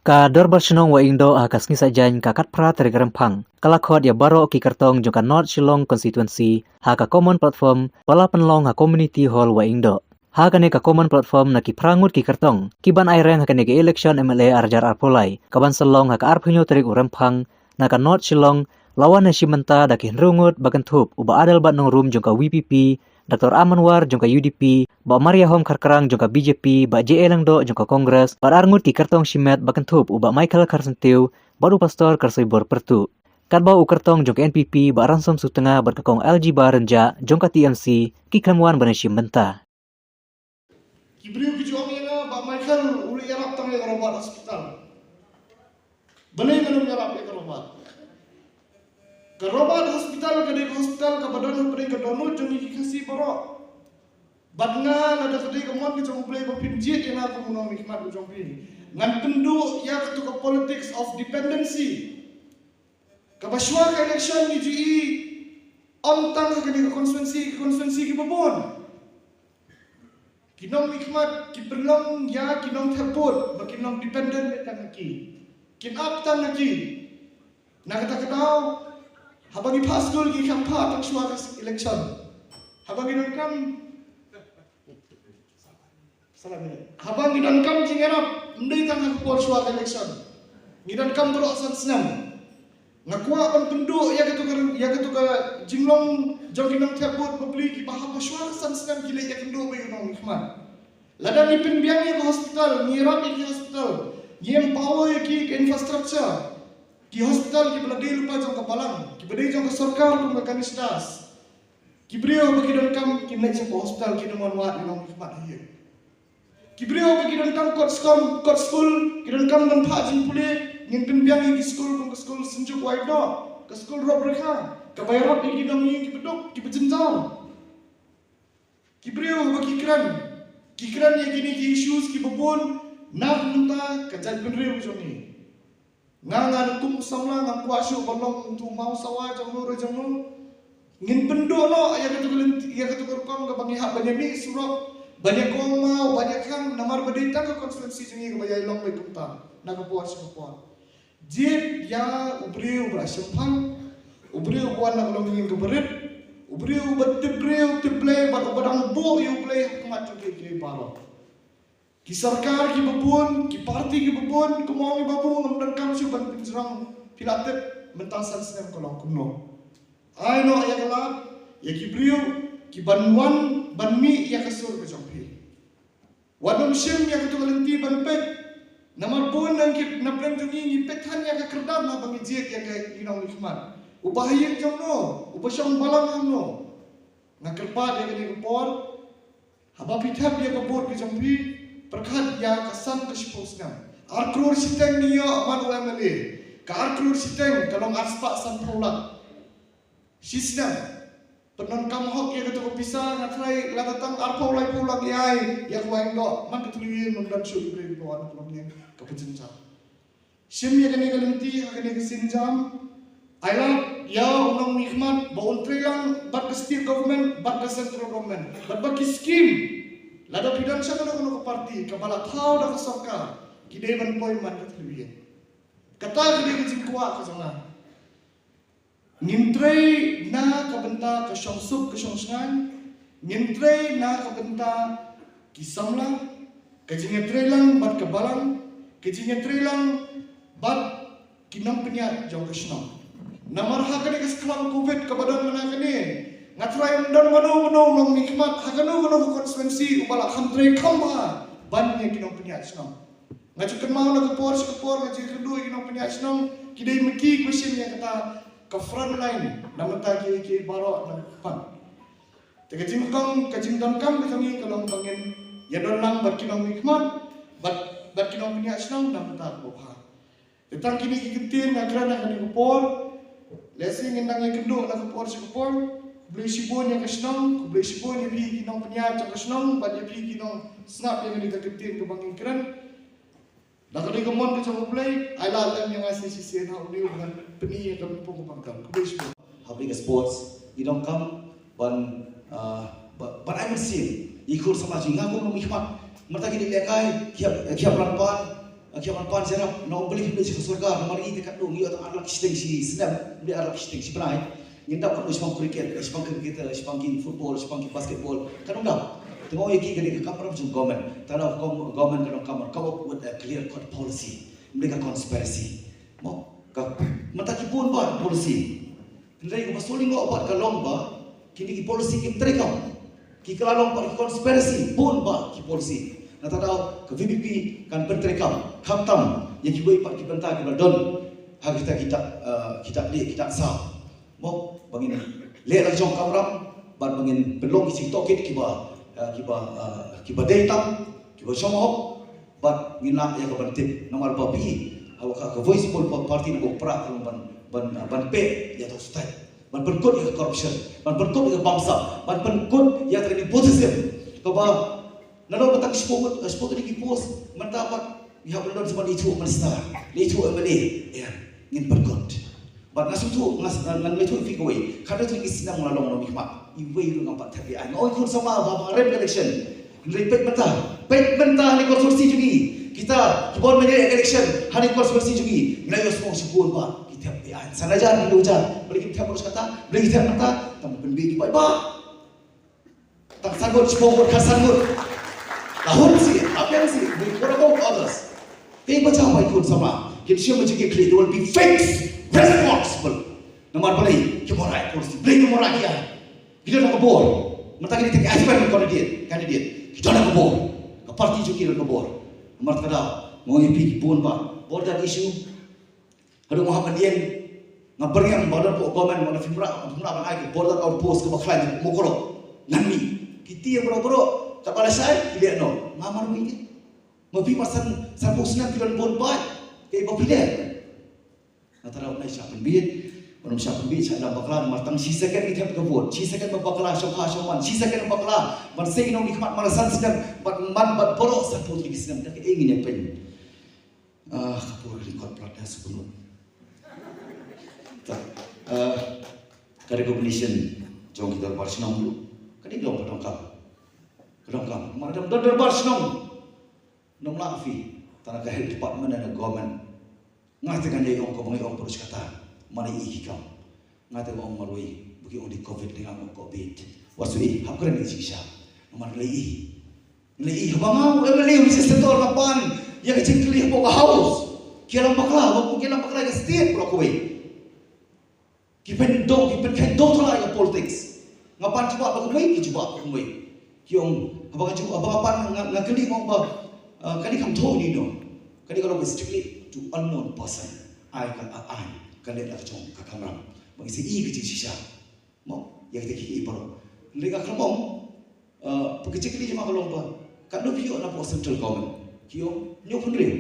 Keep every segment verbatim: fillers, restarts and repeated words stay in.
Ka Dorbar Shnong Wahingdoh ha ka sngi Saitjaiñ ka khatphra tarik Rymphang ka la khot ïa baroh ki kyrtong jong ka North Shillong Constituency ha ka common platform ba la pynlong ha Community Hall Wahingdoh. Ha kane ka common platform na ki phra ngut ki kyrtong ki ban ai reng ha kane ka election M L A ar hajar arphew lai ka ban sa long ha ka arphew hynñiew tarik u Rymphang na ka North Shillong, la wan ha shi mynta da ki hynriew ngut ba kynthup u Bah Adelbert Nongrum jong ka V P P, Doctor Aman War jong ka U D P, Bah Mariahom Kharkrang jong ka B J P, Bah J A Lyngdoh jong ka Congress, bad ar ngut ki kyrtong shimet ba kynthup u Bah Michael Kharsyntiew bad u Pastor Kharsoibor Pyrtuh. Katba u kyrtong jong ka N P P Bah Ransom Sutnga bad ka Kong Aljiba Rynjah jong ka T M C ki khlem wan ban ïashim bynta. Ki briew ki ju ong ïa nga, Bah Michael u la ïarap tang ïa ka Robert Hospital. Balei ngan ym ïarap ïa ka Robert? Ka Robert Hospital ka dei ka hospital kaba don hapdeng ka dohnud jong ngi ki Khasi baroh. Bad nga, lada ka dei ka mon ka jong U Blei ba phin jied ïa nga kum u nongmihkhmat u jong phi, ngan pynduh ïa katu ka politics of dependency kaba shuwa ka election ngi ju ïohi ym tang ha kane ka constituency, constituency kiba bun. Ki nongmihkhmat ki pynlong ïa ki nongthep vote ba kin long dependent tang ha ki, kin ap tang ha ki. Na kata ka daw, haba ngi phah skul ngi kham phah tang shuwa ka election. Haba ngi donkam, haba ngi donkam jingïarap, ym dei tang ha ka por shuwa ka election. Ngi donkam baroh san snem. Nga kwah ban pynduh ïa katu ka, ïa katu ka jinglong jong ki nongthep vote bapli kiba haba shuwa ka san snem ki leit ïakynduh bad u nongmihkhmat. Lada ngi pynbiang ïa ka hospital, ngi ïarap ïa ki hospital, ngi empower ïa ki ka infrastructure. Ki hospital kiba la dei lypa jong ka balang, kiba dei jong ka sorkar kum ka Ganesh Das. Ki briew haba ki donkam kin leit sha ka hospital, kin ym wan wad ïa u nongmihkhmat ha ïing. Ki briew haba ki donkam kot skul, kot skul, ki donkam ban phah jingpule, ngin pynbiang ïa ki skul kum ka skul Synjuk Wahingdoh, ka skul Roprikha, kaba ïarap ïa ki nongïing kiba duk, kiba jynjar. Ki briew haba ki kren, ki kren ïa kine ki issues kiba bun na ka bynta ka jaitbynriew jong ngi. Nga, nga kum u samla ngam kwah shuh ban long utu u maw sawa jong no re jong no. Ngin pynduh noh ïa katu ka lynti, ïa katu ka rukom kaba ngi hap ban ïamih surok, ban ïakong maw, ban ïakhang, namar ba dei tang ka constituency jong ngi kaba ïai long beit kumta na ka por sha ka por. Jied ïa u briew uba la shemphang, u briew uba wan na ka longïing kaba rit, u briew uba tip briew tip Blei bad uba dang buh ïa u Blei ha khmat jong kiei kiei baroh. Ki sorkar kiba bun, ki parti kiba bun, kumno ngi ba bun, ngam donkam shuh ban pynjrong, phi la tip mynta san snem ka long kumno. Ai noh ïa ka lad ïa ki briew kiban wan ban mih ïa ka sur ka jong phi. Wat nym shim ïa katu ka lynti ban peit. Namar bun na ki, na pdeng jong ngi ngi peit than ïa ka kyrdan haba ngi jied ïa ka, ïa u nongmihkhmat. Uba ha ïing jong no, uba shong balang hangno. Nga kyrpad ïa kane ka por, haba phi thep ïa ka vote ka jong phi, pyrkhat ïa ka san ka shiphew snem. Ar klur shiteng ngi ïoh ban u M L A. Ka ar klur shiteng ka long ar spah sanphew lak. Shisnem. Pyndonkam hok ïa katu ka pisa, nga tharai lada tang arphew laiphew lak ïa, ïa ka Wahingdoh, man ka thliew ïing ym don shuh ki briew kiba wan ka longïing kaba jynjar. Shim ïa kane ka lynti ha kane ka sienjam. Ai lad ïa u nongmihkhmat ba un trei lang bad ka state government, bad ka central government, bad ba ki scheme. Lada phi don sha kano kano ka parti kaba la thaw da ka sorkar, ki dei ban poi man ka thliew ïing. Kata ka dei ka jingkwah ka jong nga. Ngin trei na ka bynta ka shongsuk ka shongshngaiñ, ngin trei na ka bynta ki samla, ka jingïatreilang bad ka balang, ka jingïatreilang bad ki nongpynïaid jong ka shnong. Namar ha kane ka sklang covid kaba don mynta kane, nga tharai ym don mano mano u nongmihkhmat ha kano kano ka constituency uba la kham trei kham bha ban ïa ki nongpynïaid shnong. Nga ju kynmaw na ka por sha ka por nga ju kynduh ïa ki nongpynïaid shnong, ki dei ma ki kiba shim ïa kata ka front line na bynta kiei kiei baroh na ka pan. Te ka jingkong, ka jingdonkam ka jong ngi ka long ba ngin ïadon lang bad ki nongmihkhmat, bad, bad ki nongpynïaid shnong na bynta kaba bha. Te tang kine ki kyntien nga kren ha kane ka por. Lehse ngin nang ïakynduh na ka por sha ka por. Khublei shibun ïa ka shnong, khublei shibun ïa phi ki nongpynïaid jong ka shnong bad ïa phi ki nongsngap ïa kane ka kyntien kaba ngi kren. Da kane ka mon ka jong U Blei, ai lad lem ïa nga shisien ha une u ban pyni ïa ka lympung ka bangkam. Khublei shibun. Ha kane ka sports, i donkam ban, ah, ba-, ban ai mynsiem ïa ki khun samla jong ngi, nga kum u nongmihkhmat. Mynta ki dei lehkai, ki hap, ki hap ban pan, Ki ban pan sharap, na ong beli beli shi sorkar, na mari te kat dong, yo tang arak shiteng shi snem, beli arak shiteng shi bnai. Ngin dap kat dong shibang cricket, shibang cricket, shibang ki football, shibang ki basketball, kan ong dap. Te mo ye ki kani ka kamram jong government, ta da government kan ong kamram, come up with a clear cut policy. Beli ka conspiracy. Mo, ka, mata ki bun ba policy. Hynrei kaba suli ngo pat ka long ba kini ki policy kim treikam. Ki kylla long pat ki conspiracy, bun ba ki policy. Na ta daw ka V P P kan pyntreikam, khamtam ïa kiwei pat ki bynta kiba don ha kita kita, eh, kita dei kita sa. Mo, ba ngin leh la jong kamram, bad ba ngin pynlong ki jingtohkit kiba, eh, kiba, eh, kiba dei tam, kiba shong hok, bad ngin lah ïa ka ban tip, namar ba phi, ha ka, ka Voice Poll Party na ba pra ka ban, ban, ban peh ïa ka state, ban pynkut ïa ka corruption, ban pynkut ïa ka bamsap, ban pynkut ïa ka nepotism. Kaba, na lo ba tang shiphew, shiphew tylli ki post, mynta pat, ngi hap ban don sa ban ithuh minister, ithuh M L A, ïa, ngin pynkut. Bad nga sngewthuh, nga s-, ngan ïathuh ïa phi kawei. Khadar tylli ki snem nga la long nongmihkhmat. Iwei ruh ngam pat thep ïa ai. Nga ong khun samla ba ba rem election. Hynrei peit mynta. Peit mynta ha constituency jong ngi. Kita ki bor mynta election ha constituency jong ngi. Nga ïohsngew shibun ba ki thep ïa ai. San hajar, hynriew hajar. Balei kim thep ruh kata? Balei kim thep mynta? Tang pynbeit ki paidbah. Tang san ngut, shiphew ngut, khatsan ngut. La hun sih, la biang sih, but what about others? Te ba jam ai khun samla, kin shim ba jingkitkhlieh, there will be fake responsible. Namar balei, ki morai policy, balei ki morai ïa. Ki don ka bor. Mynta ki dei ki aspirant candidate, candidate. Ki don ka bor. Ka party jong ki don ka bor. Namar ta da, mo ngi pi ki bun ba. Border issue, Haduh nga hap ban ïeng, nga byrngem ba don hapoh government, ba don phim rah, phim rah ban ai ka border outpost kaba khlaiñ hapoh Mukroh. Ngan mih. Ki tieng baroh baroh, katba lashai, ki leh noh. Nga marwei te. Ma phi mar san, sanphew snem phi don bun paid. Kaei ba phi leh? Nga tharai u nai shah pynbieit, ban ym shah pynbieit, shah ïalam bakla, namar tang shi second ki thep ka vote, shi second ba bakla, shong kha shong man, shi second bakla, ban sei ki nongmihkhmat mar san snem, bad man bad baroh sanphew tylli ki snem, da kaei ngin ïa pyn. Ah, ka por ka dei kot plat da sukun. Ta, ah, ka recognition jong ki dorbar shnong ruh ka dei long ka donkam. Ka donkam. Mar dang don dorbar shnong. Nong la phi. Tang ka health department and government. Nga te ngan ïa ong ko ba ngi ong pyrshah kata. Mane i ki kam. Nga te ba ong marwei, ba ki ong dei covid, dei nga ong ko bit. Wat shu i, hap kren i jingshisha. Namar lei i. Lei i, haba nga u M L A u legislator nga pan ïa ka jingkylli hapoh ka house. Ki ïalam bakla, ba ki ïalam bakla ïa ka state baroh kawei. Ki pyndonkam, ki pynkheiñ donkam ïa ka politics. Nga pan jubab ba kumwei, ki jubab ba kumwei. Ki ong, haba nga jubab, haba nga pan nga, nga kylli nga ong ba, ah, kane kam thoh ïa ino. Kane ka long strictly to unknown person. Ai ka, ai, ai ka leh la ka jong ka kamram. Ba ngi sa i ka jingshisha. Mo, ïa kita kiei kiei baroh. Lei ka khlem ong, eh, pyrkhat kylli jong nga ka long ba katno phi ïoh napoh central government. Ki ong hynñiew phew hynriew.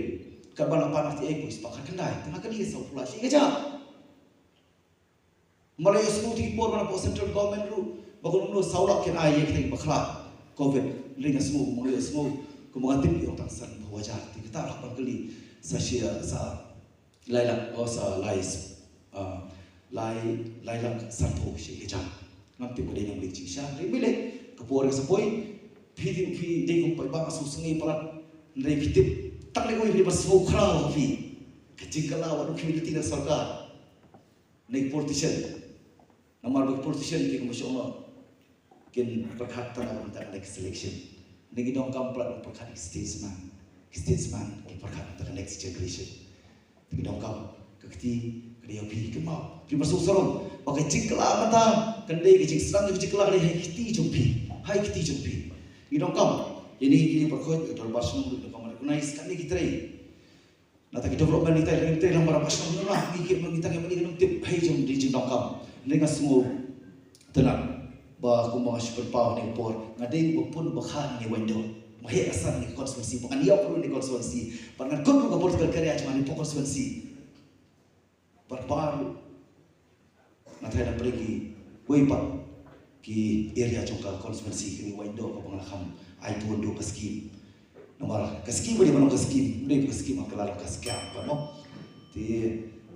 Katba la pan R T I post ba khatkhyndai. Tang ka dei saw phew lai shi ka jaka. Ma la ïohsngew te ki por ba napoh central government ruh ba kumno saw lak kin ai ïa kita kiba khlad covid. Lei nga sngew, ma la ïohsngew kumba nga tip ki ong tang san phew hajar. Te kata lah ban kylli sa shi, sa lai lak, oh, sa lai, ah, lai, lai lak sanphew shi ka jaka. Ngam tip ka dei na mlei jingshisha. Hynrei mlei ka por ka sa poi. Phi dei, phi dei kum paidbah, nga sngewsynei palat. Hynrei phi tip tang dei kawei, phi dei ban sngewkhraw phi. Ka jingkylla wat u phi lynti na sorkar. Na ki politician. Namar ba ki politician ki kum ba shu ong kin pyrkhat tang na ka bynta ka next election. Ngi donkam palat ban pyrkhat ki statesman. Ki statesman ki pyrkhat tang ka next generation. Te ngi donkam ka kti ka dei ïa phi, kynmaw. Phi ba sngewsarong ba ka jingkylla mynta kan dei ka jingsdang, ka jingkylla ka dei ha ki kti jong phi. Ha ki kti jong phi. Ngi donkam ïa kine ki dei pyrkhat ïa ka dorbar shnong, ngi donkam recognize katne ki trei. Nangta ki development ngi tang, ngi tang lang ba dorbar shnong, ngi tang ïa kine ki nongtip, hei jong, dei jingdonkam. Ngi nga sngew Te nang ba kumba nga shu pynpaw ha kane ka por, nga dei uba pun uba kha ha kane ka waiñdoh. Nga heh ka san ha kane ka constituency, ba ngan ïap ruh ha kane ka constituency. Bad ngan kut ruh ka political career jong nga ha kane ka constituency. Bad kaba ar ruh, nga tharai na pdeng kiwei pat ki area jong ka constituency, kane ka waiñdoh kaba nga la kham ai bun duh ka scheme. Namar ka scheme ba dei ban long ka scheme, dei ka scheme ha ka la long ka scam pat mo. Te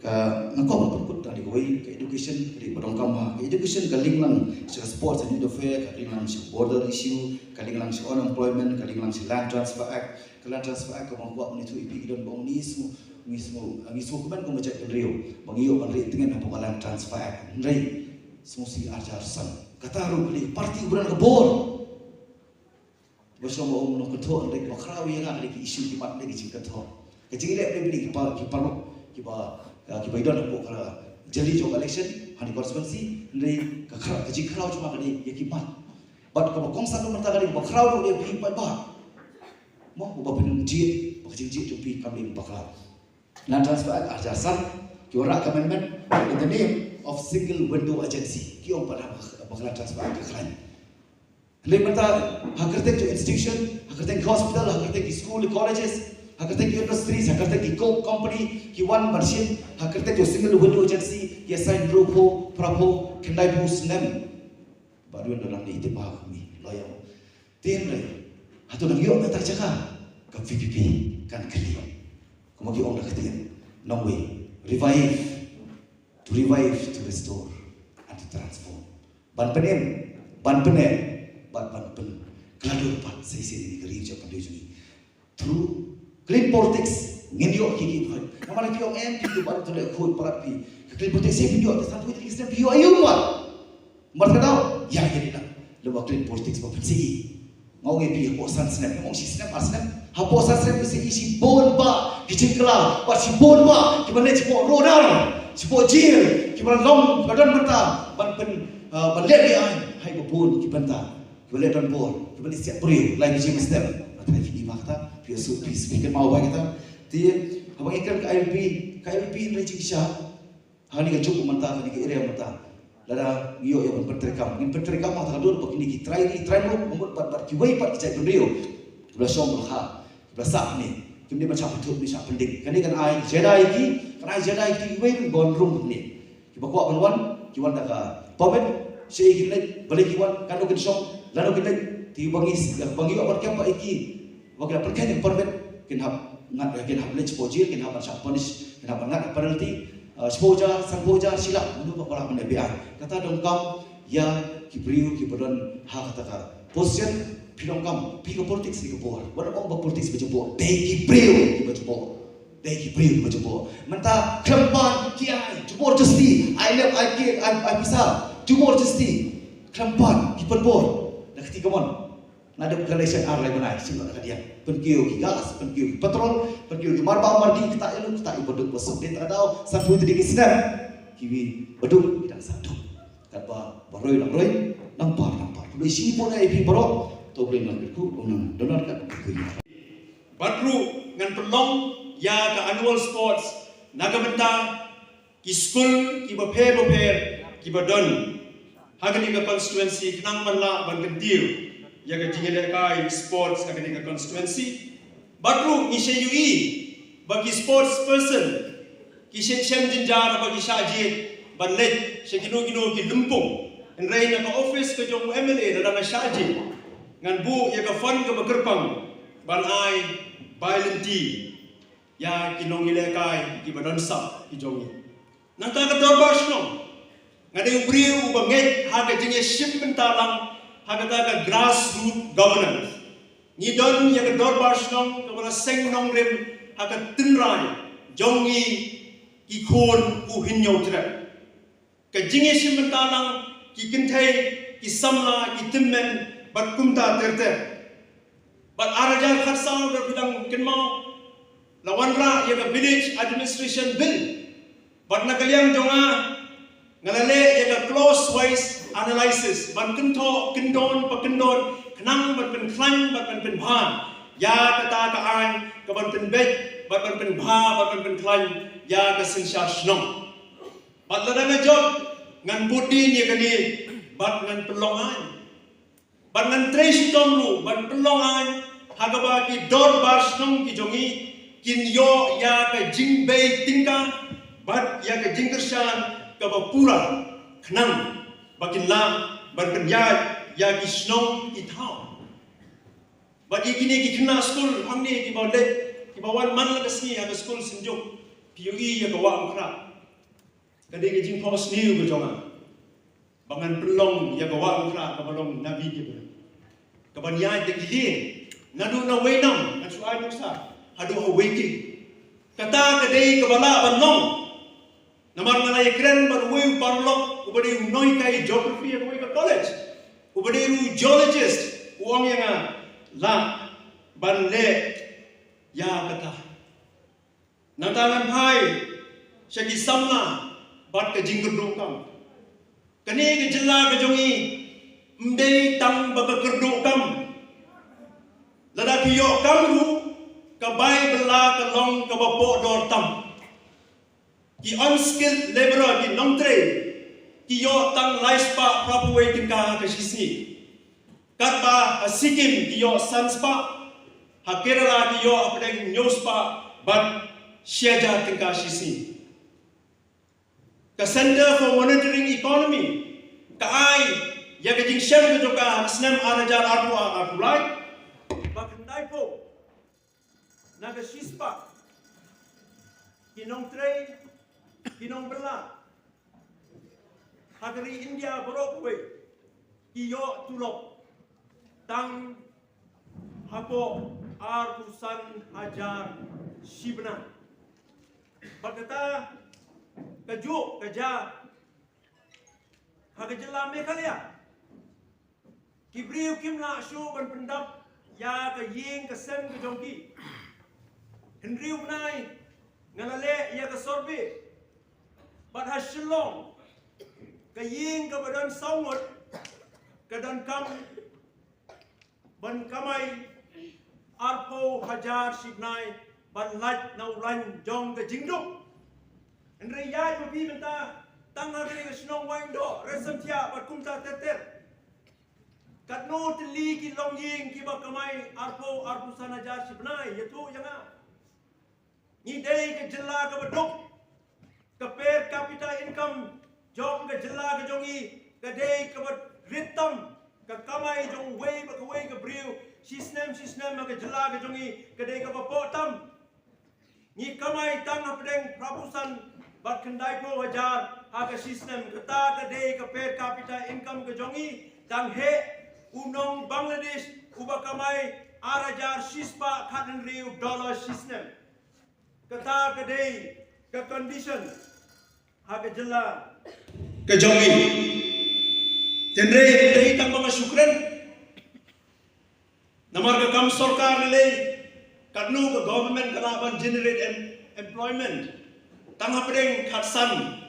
Ka nga kwah ban pynkut tang ïa kawei, ka education ka dei ba donkam ha. Ka education ka link lang sha sports and youth affairs, ka link lang sha border issue, ka link lang sha unemployment, ka link lang sha Land Transfer Act. Ka Land Transfer Act kaba nga kwah ban ïathuh ïa phi ki don ba ong ngi sngew, ngi sngew, ngi sngewkmen kum ka jaitbynriew ba ngi ïoh ban rieh tngen hapoh ka Land Transfer Act. Hynrei sngewsih, arjar san kata ruh ka dei party uba don ka bor. Ba shu ong ba ong nongkynthoh, hynrei ba khraw ïa nga ka dei ki issue ki mat, ka dei ki jingkynthoh. Ka jingleh ba dei ki par, ki paralok kiba, ah, kiba don hapoh ka jylliew jong ka election ha kane ka constituency, hynrei ka khraw, ka jingkhraw jong nga ka dei ïa ki mat. Bad kaba kongsan ruh mynta ka dei ba khraw ruh ïa phi paidbah. Mo, ba phin jied ba ka jingjied jong phi kam dei bakla. Land Transfer Act arjar san, ki wanrah ka amendment in the name of single window agency. Ki ong pat ha ba ka Land Transfer Act ka khlaiñ. Hynrei mynta ha kyrteng ki institution, ha kyrteng ki hospital, ha kyrteng ki school, colleges, ha kyrteng ki industries, ha kyrteng ki co-, company, ki wan ban shim ha kyrteng ki single window agency, ki assign hynriewphew, phraphew, khyndaiphew snem. Ba ruh ynda nang ïa tip ba ha kmie, lawyer. Te hynrei hato nang ïoh kata ka jaka? Ka V P P kan kylli. Kumba ki ong da ka ktien nongwei, revive, to revive, to restore and to transform. Ban pynim, ban pynneh bad ban pynkylla dur pat sa shisien ïa ka ri jong ka ri jong ngi. Through clean politics ngin ïoh ki, ki bha. Namar phi ong em, phi tu ban tu le khuid palat phi. Ka clean politics phi ïoh, te san phi ïoh, phi ïoh aïu pat? Mar ka dau ïa, ïa ni na. Lem ba clean politics ba pynsih. Nga ong ïa phi hapoh san snem, ong shi snem, ar snem. Hapoh san snem pynsih shibun bah ki jingkylla, bad shibun bah kiba leit shapoh rawdar, shapoh jel, kiba long, kiba don bynta ban pyn, ah, ban leh beaiñ ha kiba bun ki bynta. Kiba leh donbor, kiba leh siat briew, lai baje mynstep. Nga tharai phi i ba kata, phi ïohsngew, phi, phi kynmaw ba kata. Te haba ngi kren ka I L P, ka I L P hynrei jingshisha ha kane ka juk mynta, kane ka area mynta. Lada ngi ïoh ïa ban pyntreikam, ngin pyntreikam ha kata ka dur ba kine ki trai ri, trai muluk, mut bad, bad kiwei pat ki jaitbynriew kiba la shong, ba la kha, kiba la sah hangne, kim dei ban shah pynthut ne shah pynding. Kane kan ai jada ïa ki, kan ai jada ïa ki kiwei ruh ban rung hangne. Kiba kwah ban wan, ki wan da ka permit, sha ïa ki leit, balei ki wan, kano kin shong, lano kin leit, te ba ngi, ba ngi ïoh ban kem pat ïa ki ba ki la pynkheiñ ïa ka permit, kin hap ngat, kin hap leit shapoh jel, kin hap ban shah punish, kin hap ban ngat penalty, eh, shiphew hajar, sanphew hajar, shi lak, mano ba lah ban leh beaiñ. Kata donkam ïa ki briew kiba don ha kata ka position. Phi donkam, phi, ka politics ka bor. Wat ong ba politics ba jubor, dei ki briew kiba jubor. Dei ki briew kiba jubor. Mynta khlem pan ki ai jubor justi, ai lem, ai kit, ai, ai pisa, jubor justi. Khlem pan, ki pynbor. Na kti kamon. Naduh ka election ar lai bnai, sngewbha ka diang. Pynkiew ki gas, pynkiew ki petrol, pynkiew ki marbam mardi, kita ïa lum, kita ïa baduk basuk. Dei ta ka daw sanphew tylli ki snem, kiwei baduk ki dang sah duk. Katba ba roi nang roi, nang par nang par. Khublei shibun ïa phi baroh. To Blei nang kyrkhu, nang donkam ka kyrkhu. Bad ruh ngan pynlong ïa ka annual sports na ka bynta ki skul kiba pher bapher kiba don ha kane ka constituency, khnang ban lah ban kyntiew ïa ka jingïalehkai sports ha kane ka constituency. Bad ruh ngi sa ïohi ba ki sports person ki shem shem jynjar ba ki shah jied ban leit sha kino kino ki lympung. Hynrei na ka office ka jong u M L A, lada nga shah jied, ngan buh ïa ka fund kaba kyrpang ban ai bai lynti ïa ki nongïalehkai kiba don sap ki jong ngi. Nangta ka dorbar shnong, nga dei u briew uba ngeit ha ka jingïashim bynta lang ha kata ka grassroot governance. Ngi don ïa ka dorbar shnong kaba la seng nongrim ha ka tynrai jong ngi ki khun u Hynñiewtrep. Ka jingïashim bynta lang, ki kynthei, ki samla, ki tymmen bad kumta ter ter. Bad ar hajar khatsaw, da phi dang kynmaw, la wanrah ïa ka Village Administration Bill. Bad na ka liang jong nga, nga la leh ïa ka clause wise analysis ban kynthoh kyndon pa kyndon, khnang ban pynkhlaiñ bad ban pynbha ïa kata ka aiñ, ka ban pynbeit bad ban pynbha bad ban pynkhlaiñ ïa ka synshar shnong. Bad lada nga jop, ngan bud dien ïa kane bad ngan pynlong aiñ. Bad ngan trei shitom ruh ban pynlong aiñ ha kaba ki dorbar shnong ki jong ngi kin ïoh ïa ka jingbei tyngka bad ïa ka jingkyrshan kaba pura, khnang ba kin lah ban pynïaid ïa ki shnong ki thaw. Bad ïa kine ki khynnah skul hangne kiba leit, kiba wan man la ka sngi ha ka skul Synjuk, phi ïohi ïa ka Wah Umkhrah. Ka dei ka jingphohsniew ka jong nga ba ngan pynlong ïa ka wah u Trai kaba long na Bikimra, kaban ïaid da ki lieng naduh na Weinam, ngan shu ai nuksa, haduh ha Weiking. Kata ka dei kaba lah ban long. Namar nga la ïakren bad uwei u paralok uba dei u nonghikai geography ha kawei ka college, uba dei u geologist, u ong ïa nga, lah ban leh ïa kata. Nangta ngan phai sha ki samla bad ka jingkyrduh kam. Kane ka jylla ka jong ngi ym dei tang ba ka kyrduh kam. Lada ki ïoh kam ruh, ka bai bylla ka long kaba poh dor tam. Ki unskilled laborer, ki nongtrei, ki ïoh tang lai spah phra phew wei tyngka ha ka shisngi, katba ha Sikkim ki ïoh san spah, ha Kerala ki ïoh hapdeng hynñiew spah bad shi hajar tyngka shisngi. Ka Centre for Monitoring Economy ka ai ïa ka jingshem ka jong ka ha ka snem ar hajar arphew ar, arphew lai, ba khyndai phew na ka shispah ki nongtrei, ki nongbylla ha ka ri India baroh kawei ki ïoh tulop tang hapoh arphew san hajar shi bnai. Bad kata kajuh ka jia ha ka jylla Meghalaya. Ki briew kim lah shuh ban pyndap ïa ka ïing ka sem ka jong ki. Hynriew bnai nga la leh ïa ka survey, bad ha Shillong ka ïing kaba don saw ngut ka donkam ban kamai arphew hajar shi bnai ban lait na u lain jong ka jingduk. Hynrei ïa, ïa phi mynta, tang ha kane ka shnong Waindoh, Raisamthiah bad kumta ter ter, katno tylli ki longïing kiba kamai arphew, arphew san hajar shi bnai? Ïathuh ïa nga. Ngi dei ka jylla kaba duk. Ka per capita income jong ka jylla ka jong ngi ka dei kaba rit tam. Ka kamai jong uwei bad kawei ka briew shisnem shisnem ha ka jylla ka jong ngi ka dei kaba poh tam. Ngi kamai tang hapdeng phra phew san bad khyndai phew hajar ha ka shisnem. Kata ka dei ka per capita income ka jong ngi. Dang heh u nong Bangladesh uba kamai ar hajar shispah khathynriew dollar shisnem. Kata ka dei ka condition ha ka jylla ka jong ngi. Hynrei dei tang ba nga shu kren. Namar ka kam sorkar lei, katno ka government ka lah ban generate em-, employment? Tang hapdeng khatsan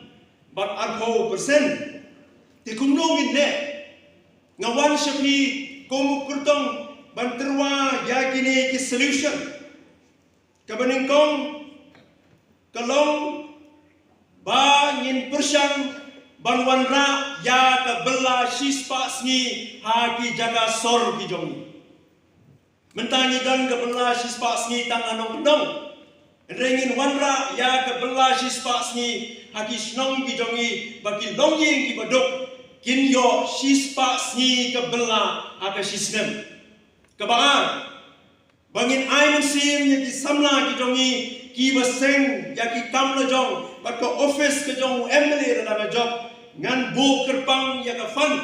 bad arphew percent. Te kumno ngin leh? Nga wan sha phi kum u kyrtong ban tyrwa ïa kine ki solution. Kaba nyngkong ka long ba ngin pyrshang ban wanrah ïa ka bylla shispah sngi ha ki jaka sor ki jong ngi. Mynta ngi don ka bylla shispah sngi tang ha nongkyndong. Hynrei ngin wanrah ïa ka bylla shispah sngi ha ki shnong ki jong ngi, ba ki longïing kiba duk kin ïoh shispah sngi ka bylla ha ka shisnem. Kaba ar, ba ngin ai mynsiem ïa ki samla ki jong ngi kiba seng ïa ki kam la jong bad ka office ka jong u M L A lada ka jop, ngan buh kyrpang ïa ka fund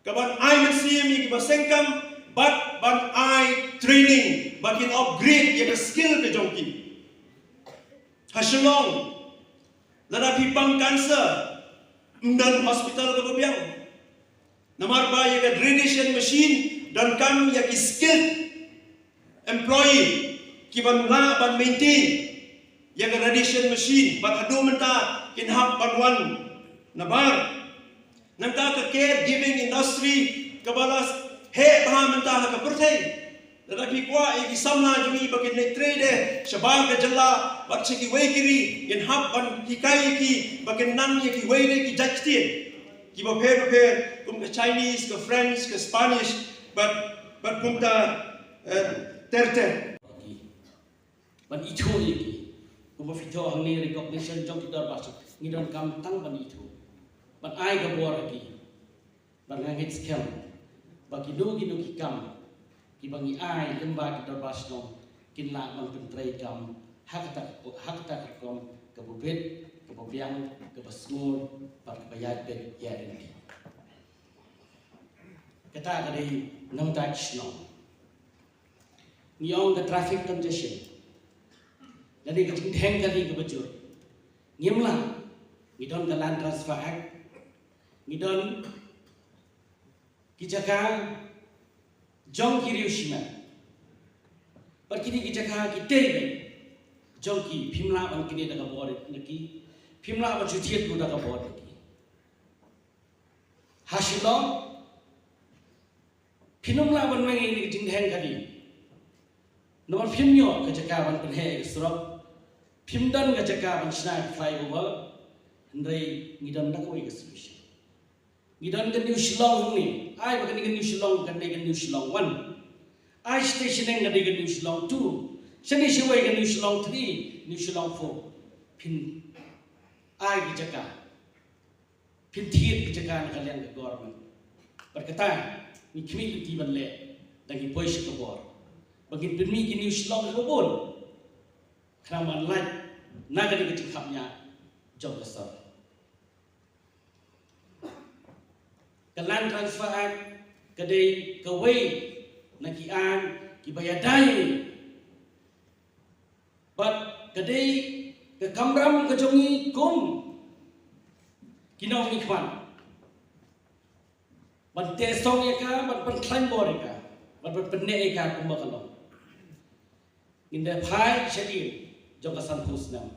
kaban ai mynsiem ïa kiba seng kam bad ban ai training ba kin upgrade ïa ka skill ka jong ki. Ha Shillong, lada phi pang cancer, ym don hospital kaba biang. Namar ba ïa ka radiation machine donkam ïa ki skilled employee kiban lah ban maintain ïa ka radiation machine, bad haduh mynta kin hap ban wan nabar. Nangta ka caregiving industry kaba la heh bha mynta ha ka pyrthei. Lada phi kwah ïa ki samla jong ngi ba kin leit trei de shabar ka jylla bad sha kiwei ki ri, kin hap ban hikai ïa ki ba kin nang ïa kiwei de ki jait ktien kiba pher bapher, kum ka Chinese, ka French, ka Spanish, bad, bad kumta, eh, ter ter. Ban ithuh ïa ki. Kumba phi thoh hangne, recognition jong ki dorbar shnong, ngi donkam tang ban ithuh, ban ai ka bor ha ki. Bad nga ngeit skhem ba kino kino ki kam kiba ngi ai lyngba ki dorbar shnong kin lah ban pyntrei kam ha kata, ha kata ka rukom kaba bit kaba biang, kaba sngur, bad kaba ïaid beit ïaid ryntih. Kata ka dei nongthoh shnong. Ngi ong ka traffic congestion. Lane ka jingdheng kali kaba jur. Ngim lah, ngi don ka Land Transfer Act. Ngi don ki jaka jong ki riew shimet. Bad kine ki jaka ki dei beit jong ki, phim lah ban knieh da ka bor na ki, phim lah ban shu thied ruh da ka bor na ki. Ha Shillong, phim lah ban mih ïa kine ki jingdheng kali. Namar phim ïoh ka jaka ban pynheh ïa ka surok, phim don ka jaka ban shna ïa ka flyover, hynrei ngi don da kawei ka solution. Ngi don ka New Shillong hangne, ai ba kane ka New Shillong kan dei ka New Shillong one. Ai station ka dei ka New Shillong two. Shane shawei ka New Shillong three, New Shillong four. Phin ai ka jaka, phin thied ka jaka na ka liang ka government. Bad kata ngi khmih lynti ban leh, da ngi poi sha ka bor, ba ngin pynmih ki New Shillong kiba bun. Khnang ban lait na kane ka jingkhapngiah jong ka sor. Ka Land Transfer Act ka dei kawei na ki aiñ kiba ïada ïa ngi. Bad ka dei ka kamram ka jong ngi kum ki nongmihkhmat ban teh song ïa ka, ban pynkhlaiñ bor ïa ka, ban, ban pynneh ïa ka kumba ka long. Ngin da phai shadien jong ka sanphew snem.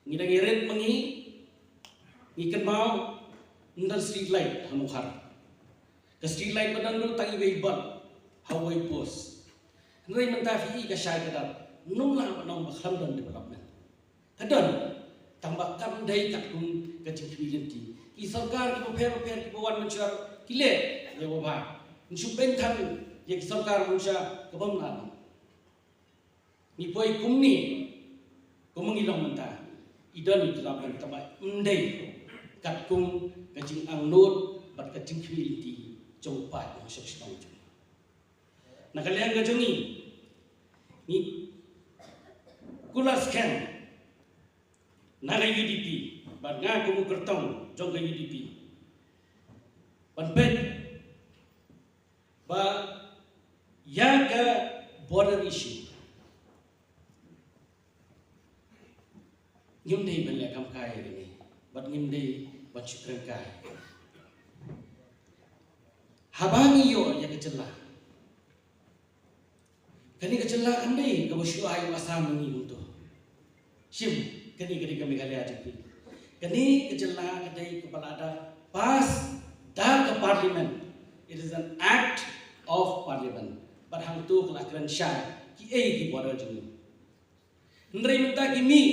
Ngi dang ïarit ma ngi, ngi kynmaw ym don street light ha Mawkhar. Ka street light ba don ruh tang iwei bad ha uwei post. Hynrei mynta phi i ka shai ka dar, ym lah ban ong ba khlem don development. Ka don, tang ba kam dei katkum ka jingkhmih lynti. Ki sorkar kiba pher bapher kiba wan mynshuwa ki leh ïa kaba bha. Ngin shu beiñ than ïa ki sorkar mynshuwa ka bym lah. Ngi poi kumne, kum ngi long mynta. I don i tlap mynta ba ym dei katkum ka jingangnud bad ka jingkhmih lynti jong u paid nongshong shnong jong ngi. Na ka liang ka jong ngi, ngi kular skhem na ka U D P, bad nga kum u kyrtong jong ka U D P, ban peit ba ïa ka border issue, ngim dei ban leh kam kai ïa kane, bad ngim dei ban shu kren kai. Haba ngi ïoh ïa ka jylla, kane ka jylla kam dei kaba shu ai u Assam ïa ngi kumto. Shim, kane ka dei ka Meghalaya jong phi. Kane ka jylla ka dei kaba la da pass da ka Parliament. It is an act of Parliament. Bad hangto ka la kren shai kiei ki border jong ngi. Hynrei mynta ki mih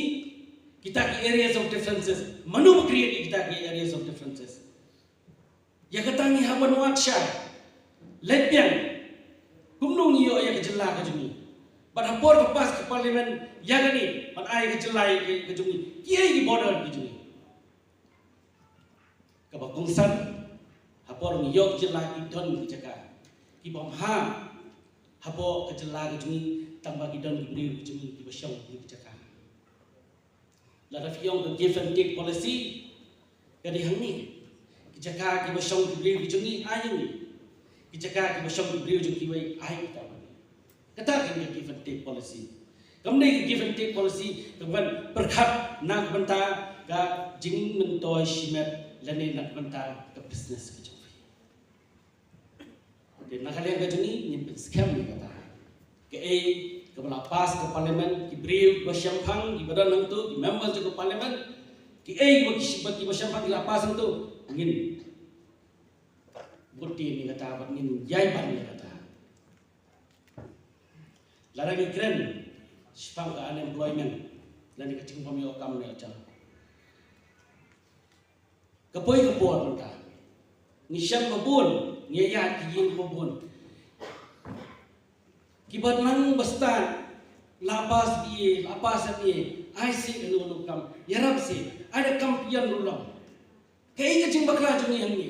kita ki areas of differences. Mano ba create kita ki areas of differences? Ïa kata ngi hap ban wad shai. Leit biang. Kumno ngi ïoh ïa ka jylla ka jong ngi? Bad ha por ba pass ka Parliament ïa kane, ban ai ka jylla ïa ka jong ngi, kiei ki border ki jong ngi? Kaba kongsan, ha por ngi ïoh ka jylla ki don ki jaka. Ki bym hap hapoh ka jylla ka jong ngi, tang ba ki don ki briew ki jong ngi kiba shong ki jaka. Lada phi ong ka give and take policy, ka dei hangne. Ki jaka kiba shong ki briew ki jong ngi, ai ïa ngi. Ki jaka kiba shong ki briew jong kiwei, ai kita. Kata ka dei ka give and take policy. Kam dei ka give and take policy kaban pyrkhat na ka bynta ka jingmyntoi shimet lane na ka bynta ka business ka jong phi. Te na ka liang ka jong ngi ngin pynskhem ïa kata. Kaei kaba la pass ka Parliament, ki briew kiba shemphang kiba don hangto, ki members jong ka Parliament, kiei kiba ki shemphang, kiba shemphang ki la pass hangto, ngin bud ïa kata bad ngin ïai ban ïa kata. Lada ngi kren shaphang ka unemployment lane ka jingbym ïoh kam ne ïoh jam, ka poi ka por mynta. Ngi shem ba bun, ngi ïaid ki ïing ba bun. Kiba nang ba stad, la pass B A, la pass M A, ai seh kano kano ka kam, ïarap seh, ai da kam pynïaid ruh long. Kaei ka jingbakla jong ngi hangne?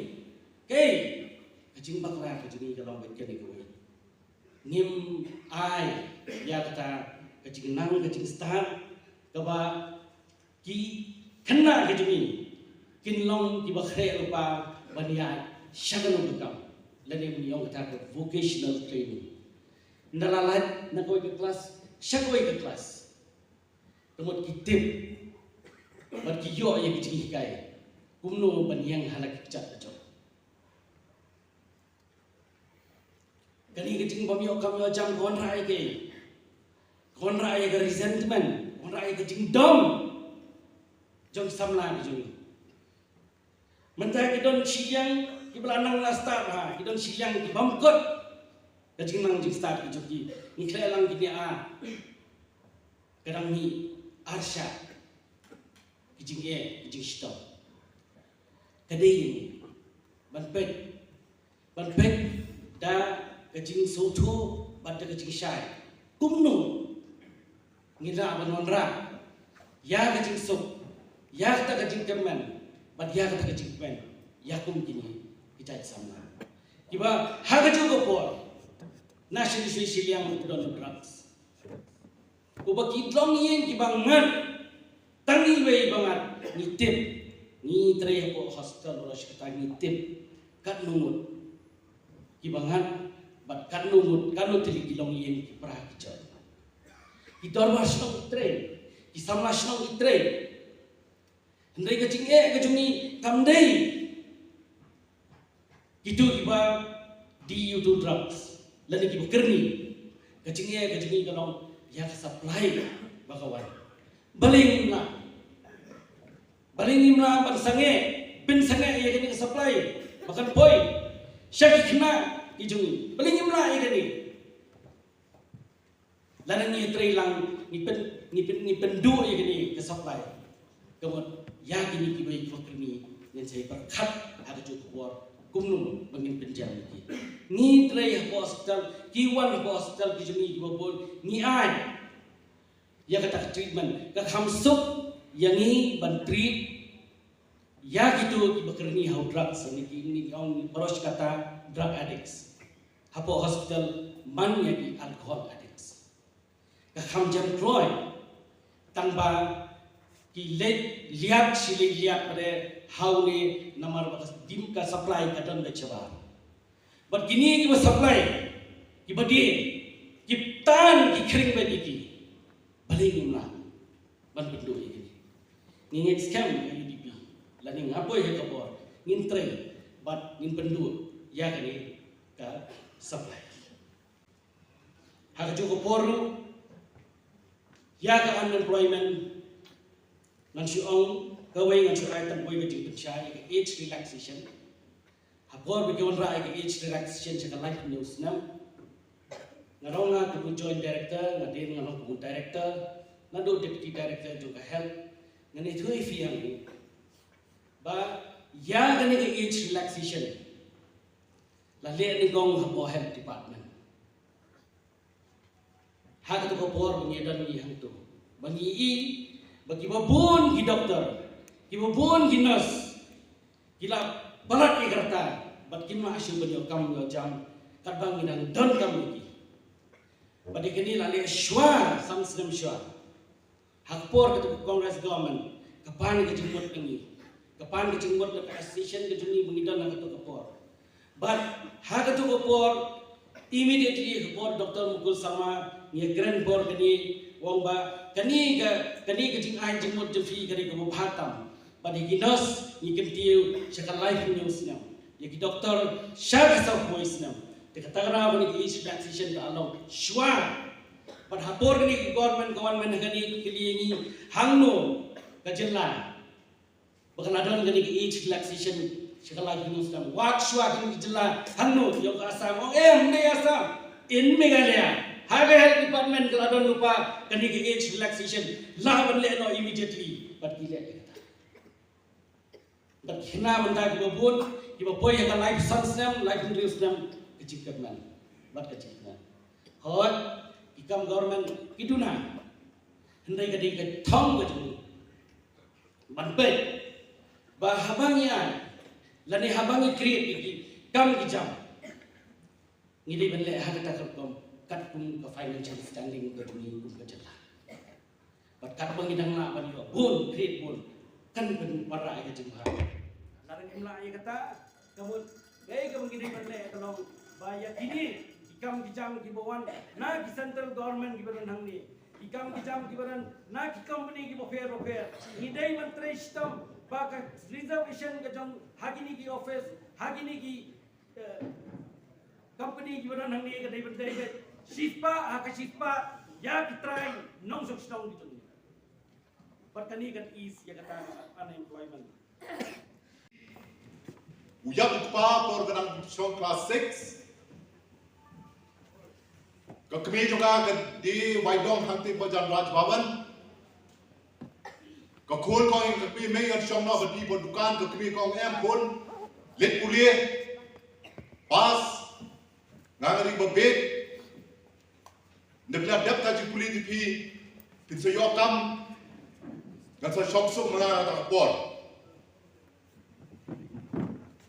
Kaei ka jingbakla ka jong ngi ka long beit kane kawei. Ngim ai ïa kata ka jingnang ka jingstad kaba ki khynnah ka jong ngi kin long kiba khreh lypa ban ïaid sha kano ka kam, lane ban ïoh kata ka vocational training. Ynda la lait na kawei ka klas sha kawei ka klas, ka mut ki tip bad ki ïoh ïa ki jinghikai kumno ban ïeng ha la ki kjat ka jong. Kane ka jingbym ïoh kam ïoh jam ka wanrah ïa ka, ka wanrah ïa ka resentment, ka wanrah ïa ka jingdom jong samla ka jong ngi. Mynta ki don shiliang kiba la nang la start ha, ki don shiliang ki bym kut ka jingnang jingstad ka jong ki. Ngi khleh lang kine a, ka dang mih arshah ki jingeh, ki jingshitom. Ka dei ban peit, ban peit da ka jingsngewthuh bad da ka jingshai kumno ngi lah ban wanrah ïa ka jingsuk, ïa kata ka jingkyrmen bad ïa kata ka jingkmen ïa kum kine ki jait samla kiba ha kajuh ka por na shilliang shilliang ki don drugs. Uba ki long ïing kiba ngat, tang iwei ba ngat, ngi tip, ngi trei hapoh hospital baroh shi katta ngi tip katno ngut kiba ngat bad katno ngut, katno tylli ki longïing ki pra ki jot. Ki dorbar shnong ki trei, ki samla shnong ki trei. Hynrei ka jingeh ka jong ngi kam dei kito kiba die ïa uto u drugs lane kiba kyrni. Ka jingeh ka jong ngi ka long ïa ka supply ba ka wan. Balei ngim lah, balei ngim lah ban sangeh, pynsangeh ïa kane ka supply ba kan poi sha ki khynnah ki jong ngi? Balei ngim lah ïa kane? Lada ngi trei lang, ngi pyn, ngi pyn, ngi pynduh ïa kane ka supply, ka mut ïa kine kiba ïa kiba kyrni ngin sa ïa pyrkhat ha kajuh ka por kumno ba ngin pynjam ïa ki. Ngi trei hapoh hospital, ki wan hapoh hospital ki jong ngi kiba bun, ngi ai ïa kata ka treatment, ka kham suk ïa ngi ban treat ïa kito kiba kyrni ha u drugs, ngi ki, ngi ong baroh shi katta drug addicts. Hapoh hospital man ïa ki alcohol addicts. Ka kham jam kloi tang ba ki leit liat shi leit liat pat ha une namar ba ka dim ka supply ka don beit shabar. Bad kine kiba supply, kiba die, ki tan ki khring beit ïa ki. Balei ngim lah ban pynduh ïa kine? Ngi ngeit skhem ha U D P lane nga poi ha ka bor ngin trei bad ngin pynduh ïa kane ka supply. Ha kajuh ka por ruh ïa ka unemployment, ngan shu ong kawei, ngan shu ai tang kawei ka jingpynshai ïa ka age relaxation. Ha por ba ki wanrah ïa ka age relaxation sha ka laiphew hynñiew snem, nga ong nga kum u joint director, nga dei nga ong kum u director, naduh deputy director jong ka health, ngan ïathuh ïa phi hangne ba ïa kane ka age relaxation la leh nyngkong hapoh health department. Ha kato ka por ba ngi don ngi hangto, ba ngi i ba kiba bun ki doktor, kiba bun ki nurse ki la palat ïa ka rta bad kim lah shuh ban ïoh kam ïoh jam katba ngi dang donkam ïa ki. Bad ïa kane la leh shuwa san snem shuwa. Ha ka por kata ka Congress government, ka pan ka jingmut ka ngi, ka pan ka jingmut na ka association ka jong ngi ba ngi don ha kata ka por. Bad ha kata ka por, immediately ha ka por Doctor Mukul Sangma ngi kren por kane, u ong ba kane ka, kane ka jingai jingmut jong phi ka dei kaba bha tam. Bad ïa ki nurse ngi kyntiew sha ka laiphew hynñiew snem, ïa ki doktor sha ka sawphew snem. Te kata ka daw ba kane ka age relaxation ka la long shuwa. Bad ha por kane ka government ka wan mynta kane ka kylli ïa ngi hangno ka jylla ba ka la don kane ka age relaxation sha ka laiphew hynñiew snem. Wat shuwa kane ka jylla hangno, ïa ka Assam, ong em ne Assam, in Meghalaya ha ka health department ka la don lypa kane ka age relaxation, lah ban leh noh immediately. Bad ki leh ïa kata. Bad ki khynnah mynta kiba bun kiba poi ha ka laiphew san snem, laiphew hynriew snem, ka jingkyrmen bad ka jingkyrmen. Hooid, ki kam government ki duna, hynrei ka dei ka thong ka jong ngi ban peit ba haba ngi ai lane haba ngi create ïa ki kam ki jam, ngi dei ban leh ha kata ka rukom katkum ka financial standing ka jong ngi kum ka jylla. Bad katba ngi dang lah ban ïoh bun, create bun, kan kan para ai ka jingmaham. Lada ngim lah ïa kata, ka mut, kaei kaba ngi dei ban leh ka long ba ïa kine ki kam ki jam kiba wan na ki central government kiba don hangne, ki kam ki jam kiba don na ki company kiba pher ba pher, ngi dei ban trei shitom ba ka reservation ka jong ha kine ki office, ha kine ki, eh, company kiba don hangne ka dei ban dei ka shispah ha ka shispah ïa ki trai nongshong shnong ki jong ngi. Bad kane kan ease ïa kata ka unemployment. U ïap u kpa por ka dang shong class six. Ka kmie jong ka ka dei wai dong hangtei ba jan Raj Bhavan. Ka khun kong ïa ka kmie mei ngan shong noh ba dei ba dukan, ka kmie kong em khun. Leit pule. Pass. Nga nga ri ba bit. Nda phi la dep ka jingpule jong phi, phin sa ïoh kam, ngan sa shong suk ma nga ha kata ka por.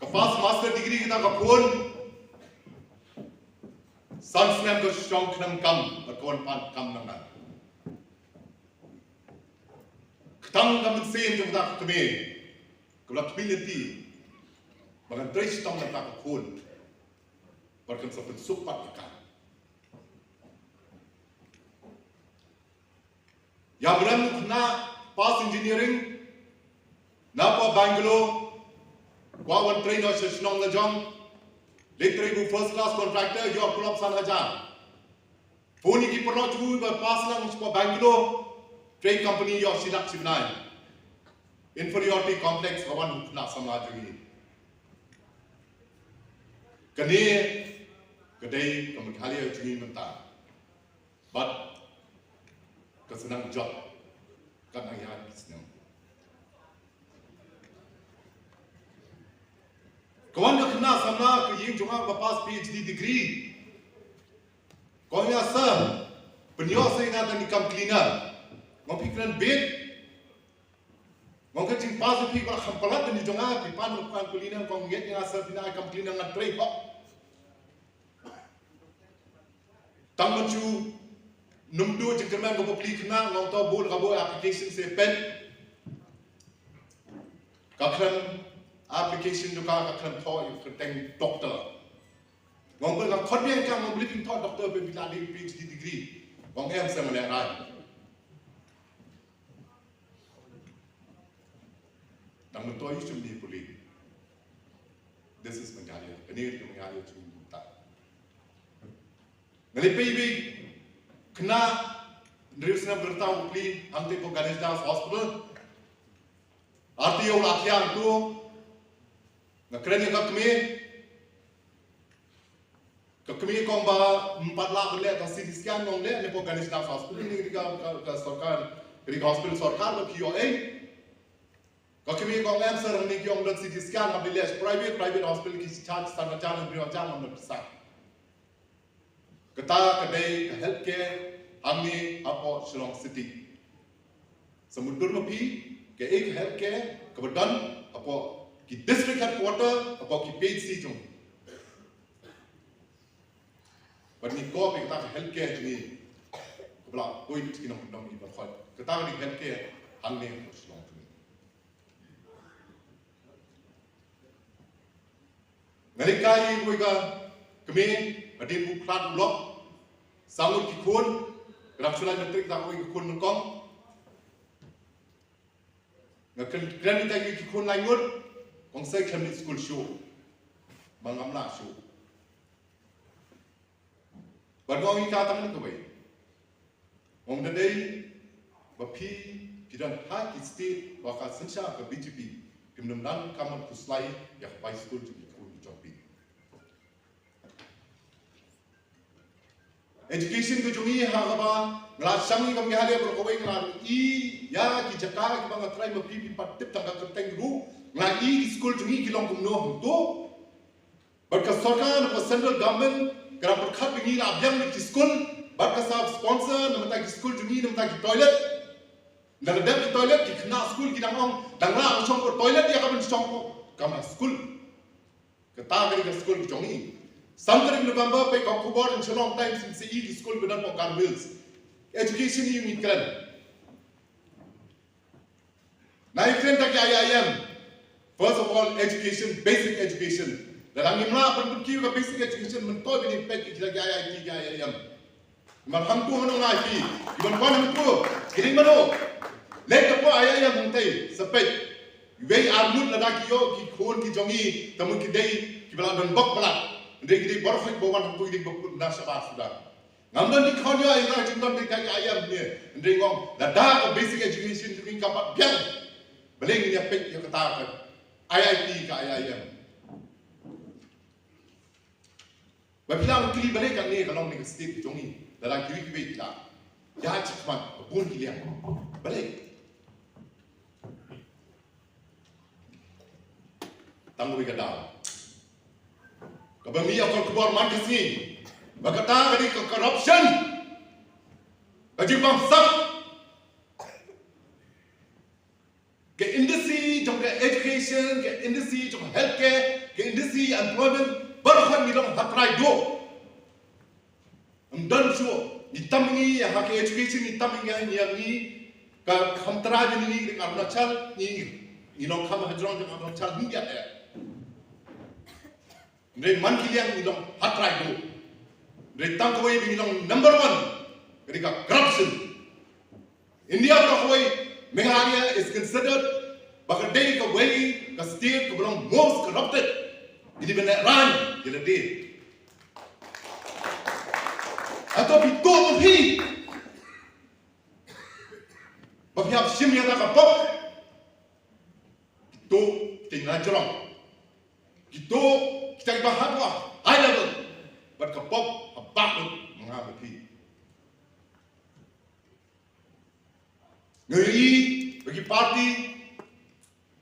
Ka pass master degree kata ka khun, san snem ka shong khnang kam, bad ka wan pan kam na nga. Kata ka mynsiem jong kata ka kmie, kaba la khmih lynti, ba ngan trei shitom na kata ka khun. Bad kan sa pynsuk pat ïa ka. Ïa Brem u khynnah pass engineering, na pdeng Bangalore, kwah wan trei noh sha shnong la jong, leit trei kum first class contractor, ïoh pynlong san hajar. Bun ïa ki paralok jong u ba pass lang sha Bangalore, trei company ïoh shi lak shi bnai. Inferiority complex ka wan u khynnah samla jong ngi. Kane ka dei ka Meghalaya jong ngi mynta. Bad ka sa nang jop katba nang ïaid ki snem. Ka wan ka khynnah samla ka ïing jong nga ba pass PhD degree. Ka ong ïa nga, sir, pynïoh seh ïa nga tang ïa kam cleaner. Nga ong phi kren beit. Nga ong ka jingpass jong phi ka la kham palat da ka jong nga, phi pan ïa nga kam cleaner, ka ong ïa nga, sir, phi nang ai kam cleaner ngan trei hok. Tang mynta ym duh jingkyrmen ka bapli khynnah, nga ong to bud ka bud application seh peit. Ka kren application jong ka, ka kren thoh ïa ka kyrteng doctor. Nga ong ka khot biang ka, nga ong balei phin thoh doctor ba phi la dei PhD degree. Nga ong em seh, nga lehrain. Tang mynta ïa u shim ni pule. This is Meghalaya. Kane ka Meghalaya jong ngi mynta. Nga leit peit ïa i khynnah hynriew snem ka rta, u plie hangtei hapoh Ganesh Das Hospital. Arti ïa u la thiang tu. Nga kren ïa ka kmie. Ka kmie ka ong ba ym pat lah ban leh ka CT scan, nga ong leh ne hapoh Ganesh Das Hospital, ne ka, ka, ka sorkar, ka hospital sorkar ba ki ïoh ei. Ka kmie ka ong em sir, hangne ki ong don CT scan, hap leit leh private, private hospital ki charge san hajar, hynriew hajar, ngam don pisa. Kata ka dei ka healthcare hangne hapoh Shillong City. Sa mutdur ma phi, kaei ka healthcare kaba don hapoh ki district headquarter, hapoh ki PHC jong. Bad ngi kop ïa kata ka healthcare jong ngi kaba la poi ki nongkyndong, ngi ba khot kata ka dei healthcare hangne ha Shillong jong ngi. Nga leit kai ïa kawei ka kmie hadien u khlad u lok, saw ngut ki khun, ka dang shu lai matrik, kata kawei ka khun nyngkong. Nga kren, kren ïa ki khun lai ngut, kong sa khlem leit skul shuh. Ba ngam lah shuh. Bad nga ong ïa ka tang kawei. Nga ong da dei ba phi, phi don ha ki state ba ka synshar ka BJP, phim dang donkam ban khuslai ïa ka bai skul jong ki khun jong phi. Education ka jong ngi ha kaba nga la shang ïa ka Meghalaya baroh kawei, nga la ïohi ïa ki jaka kiba nga trai ma phi, phi pat tip tang ka kyrteng ruh, nga la ïohi ki skul jong ngi ki long kumno hangto. Bad ka sorkar, na ka central government, ka dang pyrkhat ba ngi la biang lut ki skul, bad ka sa sponsor na bynta ki skul jong ngi, na bynta ki toilet. Nda la dep ki toilet, ki khynnah skul ki dang ong, dang lah ban shong hapoh toilet, ïa ka ban shong hapoh kamra skul. Kata ka dei ka skul ka jong ngi. San tarik November, peit ka khubor ha Shillong Times, ngi sa ïohi ki skul ba don hapoh Garo Hills. Education ïa ngi kren. Na i kren ta ki I I M. First of all, education, basic education. Lada ngim lah ban pynkiew ka basic education, mynta ngin peit ki la ki I I T, ki I I M. Mar hangtu hano ngai ki, ki ban wan hangtu, ki dei mano. Leit ka por I I M hangtai, sa peit. Wei ar ngut lada ki ïoh ki khun ki jong ngi, ta mut ki dei, ki ba la don bok ba la. Hynrei ki dei baroh ba wan hangtu ki dei ba na shabar suda. Ngam don ki khon ïoh ïa ka jingdon ka I I M ne. Hynrei ngong, lada ka basic education jong ngi kam pat biang. Balei ngin ïa peit ïa kata ka I I T ka I I M. Ba phi la kylli balei kane ka long ne ka state jong ngi. Lada kiwei kiwei ki la ïa chief man, ka bun ki liang. Balei? Tang kawei ka daw. Kaba ngi ïa kol khubor man ka sngi. Ba kata ka dei ka corruption. Ka jingbamsap. Ka industry jong ka education, ka industry jong healthcare, ka industry employment, baroh ngi long ha trai duh. Ym don shuh, ngi tam ngi ïa ha ka education, ngi tam ngi ïa ngi ka kham trai ngi ngi Arunachal, ngi ngi long kham hajrong jong Arunachal, ngi ïa eh. Hynrei man ki liang ngi long ha trai duh. Hynrei tang kawei ngi long number one. Ka dei ka corruption. India baroh kawei, Meghalaya is considered ba ka dei kawei ka state kaba long most corrupted. Ngi dei ban lehrain ïa lade. Hato phi tuh ba phi, ba phi hap shim ïa kata ka pop? Phi tuh kita ki nongïalam. Phi tuh kita kiba hap high level. Bad ka pop ha bak lut ma nga bad phi. Nga ïohi ba ki party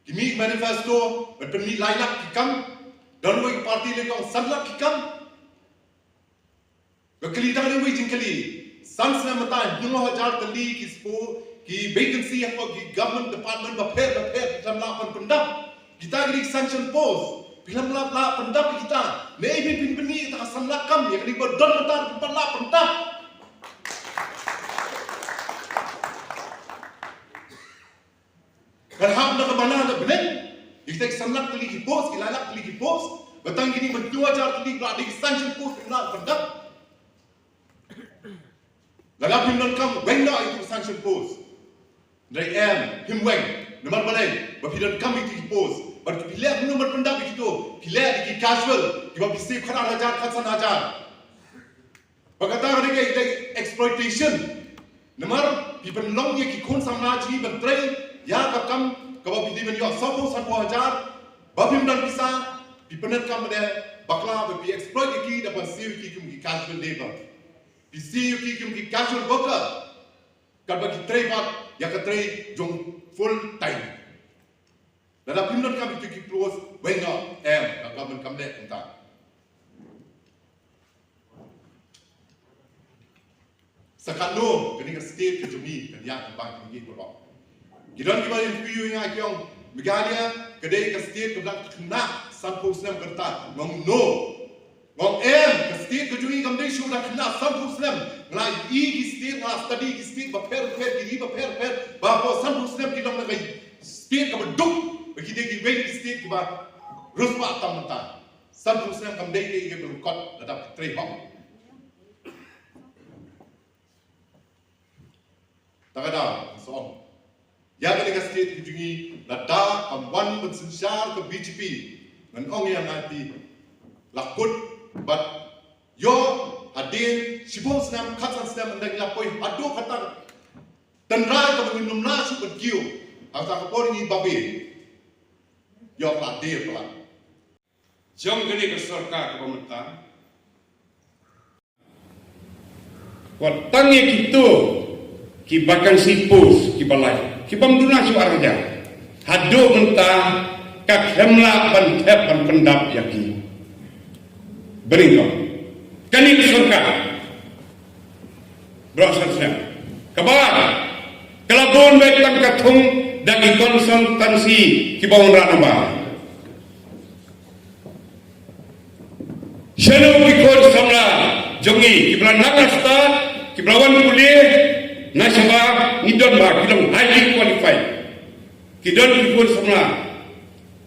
ki mih manifesto ban pynmih lai lak ki kam. Don wei ki party leh ka ong san lak ki kam. Nga kylli tang kawei jingkylli. San snem mynta hynñiew hajar tylli ki spo ki vacancy hapoh ki government department bapher bapher, phi khlem lah ban pyndap. Kita ki dei sanction post. Phi khlem lah, lah pyndap ïa kita. Naei phin pynmih ïa kita ka san lak kam, ïa kane ba don mynta phin pat lah pyndap. Kan hap na ka bana na bneng. Ïa kita ki san lak tylli ki post, ki lai lak tylli ki post. Ba tang kine ba hynñiew hajar tylli ba dei ki sanction post phi lah pyndap. Lada phim donkam weng noh ïa ki sanction post. Hynrei em, phim weng. Namar balei? Ba phi donkam ïa ki post. Bad phi leh, phim donkam pyndap ïa kito. Phi leh ïa ki casual, kiba phi save khatar hajar, khatsan hajar. Ba kata ka dei ka, ka exploitation. Namar phi pynlong ïa ki khun samla jong ngi ban trei ïa ka kam kaba phi dei ban ïoh sawphew, sanphew hajar. Ba phim don pisa, phi pyndonkam ïa ki bakla, ba phi exploit ïa ki da ban siew ïa ki kum ki casual labor. Phi siew ïa ki kum ki casual worker. Katba ki trei pat ïa ka trei jong full time. Lada phim donkam ïa ki post, weng noh, em, ka government kam leh kumta. Sa katno kane ka state ka jong ngi kan ïaid lyngba kine ki baroh. Ki don kiba interview ïa nga ki ong, Meghalaya ka dei ka state kaba dang khynnah sanphew snem, ka rta. Nga ong no. Nga ong em, ka state ka jong ngi kam dei shuh dang khynnah sanphew snem. Nga la ïohi ki state, nga la study ki state bapher bapher, ki ri bapher bapher, ba hapoh sanphew snem ki long na ka state kaba duk, ba ki dei kiwei ki state kiba riewspah tam mynta. Sanphew snem kam dei kaei kaba lyngkot lada phi trei hok. Ta ka daw, sa ong. Ïa kane ka state ka jong ngi, lada kam wan ban synshar ka B J P, ngan ong ïa nga, phi la kut bad ïoh hadien shiphew snem, khatsan snem, ynda ngi la poi haduh kata ka tynrai kaba ngim lah shuh ban kiew. Hangta ka por ngi babe. Ïoh la dei palat. Jong kane ka sorkar kaba mynta. Wat tang ïa kito ki vacancy post kiba lai, kibym duna shuh ar hajar. Haduh mynta ka khlem lah ban thep ban pyndap ïa ki. Bring on. Kane ka sorkar. Baroh san snem. Kaba ka la bun beit tang ka thung da ki consultancy kiba wanrah nabar. Shano ki khun samla jong ngi kiba la nang la stad, kiba la wan pule na shabar, ngi don ba ki long highly qualified. Ki don ki khun samla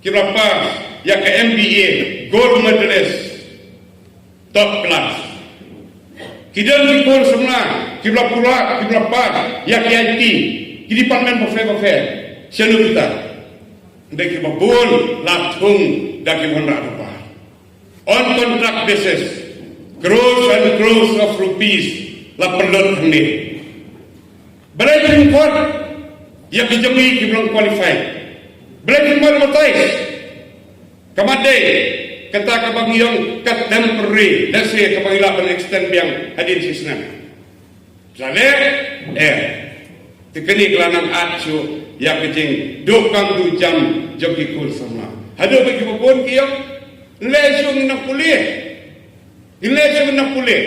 kiba la pass ïa ka M B A, gold medalist, top class. Ki don ki khun samla kiba la pura, kiba la pass ïa ki I T, ki department bapher bapher. Shano kita? Hynrei kiba bun la thung da ki wanrah bapher. On contract basis, crores and crores of rupees la pynlut hangne. Balei phin khot ïa ki jong ngi kiba long qualified? Balei phin advertise? Ka mat dei kata kaba ngi ong ka temporary, let's say, kaba ngi lah ban extend biang hadien shi snem. Sa leh, eh. Te kane ka la nang at shuh ïa ka jingduh kam duh jam jong ki khun samla. Haduh ba kiba bun ki ong, leh shuh, ngin nang pule. Ngin leh shuh, ngin nang pule.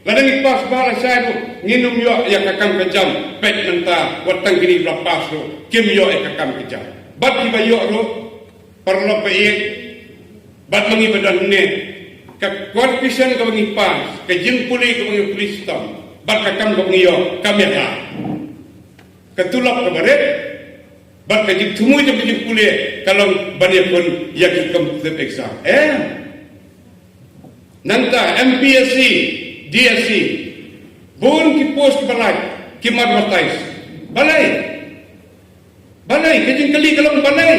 Lada ngi pass ba la shai ruh, ngin ym ïoh ïa ka kam ka jam. Peit mynta, wat tang kine ba la pass ruh kim ïoh ïa ka kam ka jam. Bad kiba ïoh ruh, paralok ba ïeit, bad ma ngi ba don hangne, ka qualification kaba ngi pass, ka jingpule kaba ngi pule shitom, bad ka kam kaba ngi ïoh, kam ïa ka. Ka tulop kaba rit bad ka jingthmu jong ka jingpule ka long ban ïakhun ïa ki competitive exam. Eh. Nangta M P S C, D S C, bun ki post ba lait kim advertise. Balei? Balei? Ka jingkylli ka long balei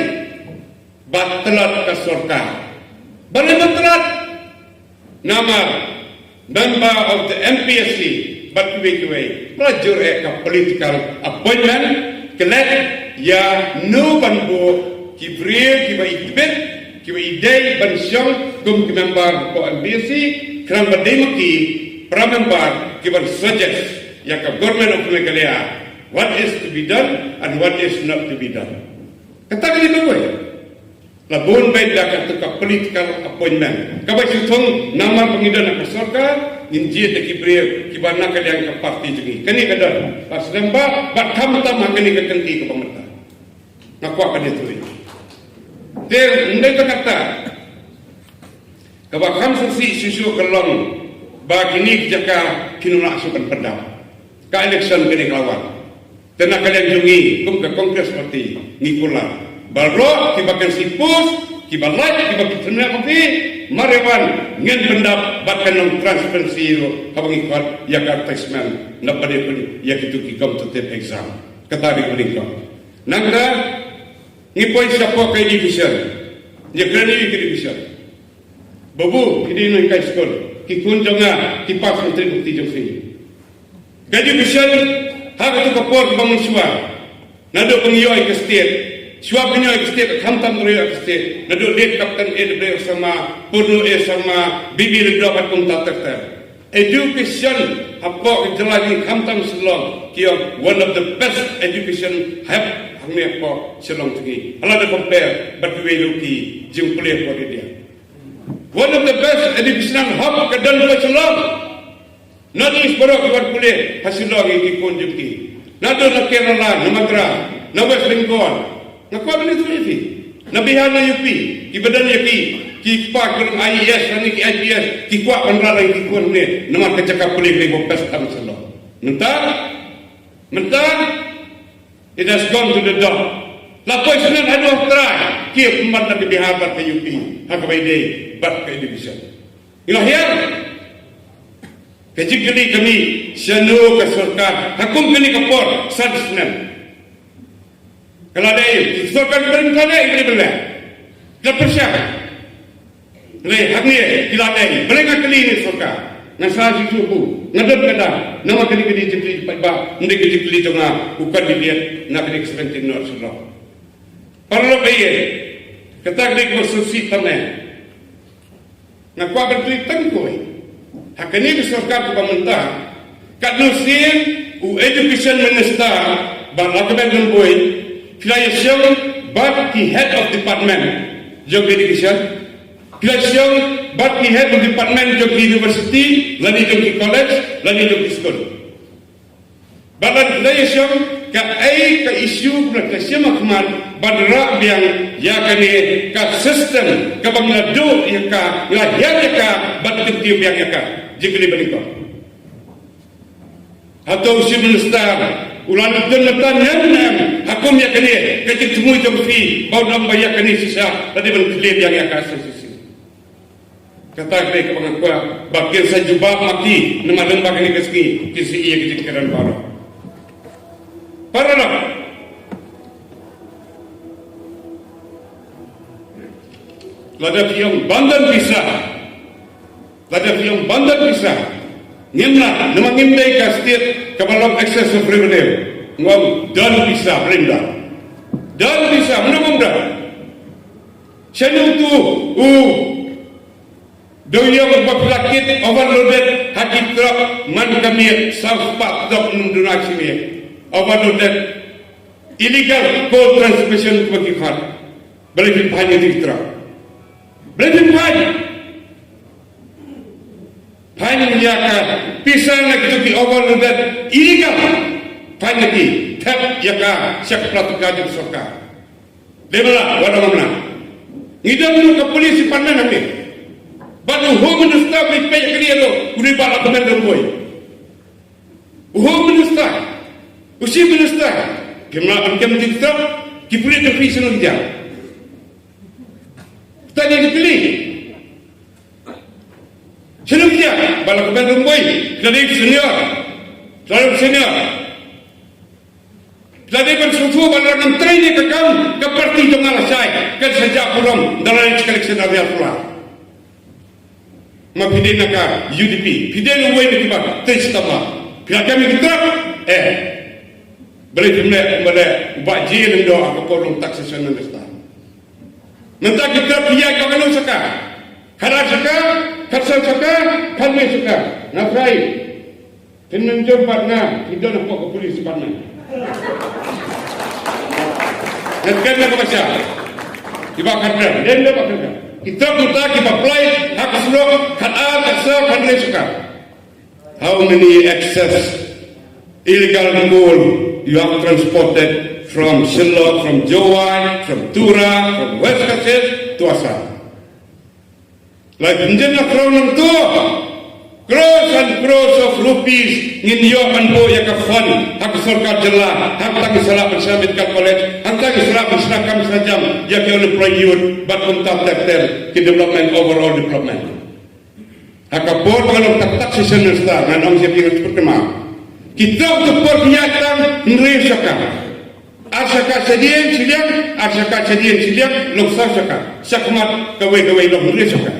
ba tlot ka sorkar? Balei ba tlot? Namar member of the M P S C bad kiwei kiwei ba la jur eh ka political appointment, klet ïa no ban buh ki briew kiba i tbit, kiba i dei ban shong kum ki member ka M P S C, khnang ba dei ma ki para member kiban suggest ïa ka Government of Meghalaya what is to be done and what is not to be done. Kata ka dei ba wei. La bun beit da kata ka political appointment. Kaba shu thung namar ba ngi don ha ka sorkar, ngin jied da ki briew kiba na ka liang ka party jong ngi. Kane ka don. Ba sdang ba, ba khamtam ha kane ka kynti kaba mynta. Nga kwah kane tui. Te, ym dei tang kata. Kaba kham sngewsih shuh shuh ka long ba kine ki jaka kin ym lah shuh ban pyndap. Ka election kane ka la wan. Te na ka liang jong ngi kum ka Congress Party ngi kular baroh kiba kynsi post, kiba lait, kiba ki tyrmit, ba ki marwei wan, ngin pyndap bad kan long transparency ruh haba ngi khot ïa ka advertisement na pdeng ïa kitu ki competitive exam. Kata dei ka dei ka. Nangta ngi poi shapoh ka education. Ïa kren ïa ka education. Babu, ki dei nonghikai skul, ki khun jong nga ki pass entry bukti jong phi. Ka education ha katu ka por kaba mynshuwa, naduh ba ngi ïoh ïa ka state, shuwa ba ngi ïoh ïa ka state, khamtam ruh ïoh ïa ka state, naduh late Captain A W Sharma, Purno A Sharma, B B Lyngdoh bad kumta ter ter. Education hapoh ka jylla jong ngi khamtam Shillong, ki ong one of the best education hub hangne hapoh Shillong jong ngi. Hala da compare bad kiwei ruh ki jingpule hapoh India. One of the best educational hub ka don ha Shillong. North East baroh ki wan pule ha Shillong ïa ki khun jong ki. Naduh na Kerala, na Madras, na West Bengal. Nga kwah ban ïathuh ïa phi. Na Bihar, na U P, kiba don ïa ki, ki kpa ki long I A S lane ki I P S, ki kwah ban rah ïa ki khun hangne namar ka jaka pule ka dei kaba best ha Shillong. Mynta, mynta, it has gone to the dog. La poi shen haduh ha u trai, ki ïa pynban na ka Bihar bad ka U P ha kaba ïadei bad ka education. Ngi la hiar. Ka jingkylli ka mih, shano ka sorkar ha kum kane ka por san snem? Ka la dei ka sorkar ba ka la dei, ka la dei. Ka pyrshah. Lei, hangne ki la dei. Balei nga kylli ïa ka sorkar? Nga sa shisha, nga don ka daw. Namar kane ka dei ka jingkylli paidbah, ym dei ka jingkylli jong nga u candidate na kane ka seventeen North Shillong. Paralok ba ïeit, kata ka dei kaba sngewsih tam eh. Nga kwah ban kylli tang kawei. Ha kane ka sorkar kaba mynta, katno sien u education minister, Bah Lahkmen Rymbui, phi la ïashong bad ki head of department jong education, phi la ïashong bad ki head of department jong ki university, lane jong ki college, lane jong ki skul. Bad lada phi la ïashong, kaei ka issue ba phi la shim ha khmat ban rah biang ïa kane ka system kaba ngi la duh ïa ka, ngi la hiar ïa ka, bad kyntiew biang ïa ka? Jingkylli ba nyngkong. Hato u Chief Minister U la don na tan ïa ne em ha kum ïa kane ka jingthmu jong phi ba u dang ba ïa kane shisha lada ban clear ïa ka association. Kata ka dei kaba nga kwah ba kin sa jubab ma ki namar lem ba kane ka sngi kin sa ïa ka jingkren baroh. Para lok. Lada phi ong ban don pisa. Lada phi ong ban don pisa. Ngim lah, namar ngim dei ka state kaba long excess of revenue. Nga ong don pisa, Brenda. Don pisa, mano bym don. Shano utu u dewiong ba phi la kit overloaded ha ki truck man ka miet saw spah dok num duna shi miet. Overloaded illegal coal transportation kaba ki khot. Balei phi phan ïa ki truck? Balei phi phan? Phan ïa ka pisa na kitu ki overloaded illegal. Phan ïa ki, thep ïa ka sha ka pla tyngka jong sorkar. Dei ba la, wat ong mynta. Ngi don ka police department hangne. Bad u Home Minister ba peit ïa kane ruh u dei Bah Lahkmen Rymbui. U Home Minister, u Chief Minister, kim lah ban kem tik tok, ki pule ka phi shnong ja. Tadi ki pili. Shnong ja, Bah Lahkmen Rymbui, tadi senior. Tadi senior. Tadi ban sngewthuh ba la ngam trei ne ka kam, ka parti jong nga la shai, kan sa ja burom, da la election area pula. Ma phi dei na ka U D P, phi dei na uwei na kiba tei stabla. Phi la kem ïa ki truck, eh. Balei phim leh, balei u Bah J. Lyngdoh ha ka por u long taxation minister. Mynta ki truck phi ïaid ka kano shaka? Khatar shaka, khatsan shaka, khatwei shaka. Nga trai. Phin mynjur bad nga, phi don hapoh ka police department. Ngan kren na ka basha. Kiba khatsan, dei ba khatsan. Kita mynta kiba apply ha ka surok, khatar, khatsaw, khatlai shaka. How many excess illegal coal you have transported from Shillong, from Jowai, from Tura, from West Khasi to Assam? Lai pynjin la crore nangto. Crores and crores of rupees ngin ïoh ban buh ïa ka fund ha ka sorkar jylla, hangta ki sa lah ban shna medical college, hangta ki sa lah ban shna kam shna jam ïa ki unemployed youth, bad kumta ter ter ki development, overall development. Ha ka por ba nga long taxation minister, ngan ong sha phi, ngan shu pyrkhat ma ki trok tu por phi ïaid tang hynriew shaka. Ar shaka shadien shiliang, ar shaka shadien shiliang, long saw shaka. Shakhmat kawei kawei long hynriew shaka.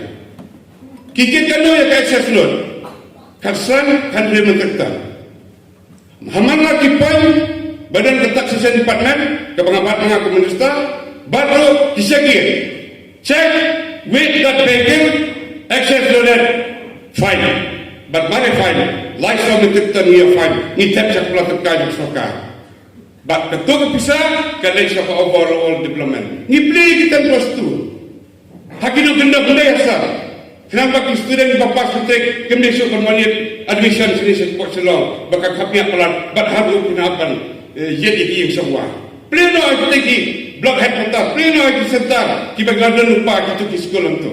Ki kit katno ïa ka excess load? Khatsan, khathynriew metric ton. Ha man la ki point ba don ka taxation department, kaba nga bat ma nga kum minister, bad ruh ki check gate. Check, weight that vehicle, excess loaded, fine. Bad mane fine, lai saw metric ton ngi ïa fine, ngi thep sha ka pla tyngka jong sorkar. Bad kato ka pisa ka leit sha ka overall development. Ngi plie ki ten plus two. Ha kino kino hynrei ha sar. Khnang ba ki student ba pass matric kim dei shuh ban wan ïa admission sha sha Shillong ba ka khapngiah palat bad haduh khnang ban, eh, ïa ki ïing shongwa. Plie noh ïa ki block headquarter, plie noh ïa ki center kiba ki la don lypa kito ki skul hangto.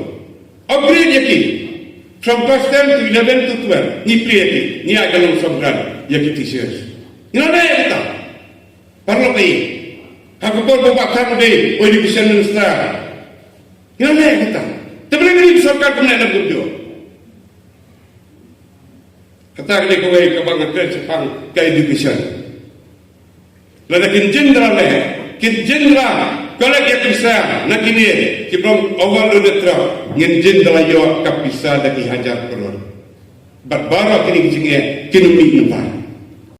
Upgrade ïa ki. From class ten to eleven to twelve. Ngi plie ïa ki. Ngi ai ka long sub grant ïa ki teachers. Ngi la leh ïa kita. Paralok, eh. Ha ka por ba u Bah Than u dei u education minister. Ngi la leh kita. Te balei ngi sorkar kam leh lem kumjuh? Kata ka dei kawei kaba nga kren shaphang ka education. Lada kin jin da la leh, kin jin da la collect ïa pisa na kine kiba long overloaded truck, ngin jin da la ïoh ka pisa da ki hajar klur. Bad baroh kine ki jingeh kin mih mynta.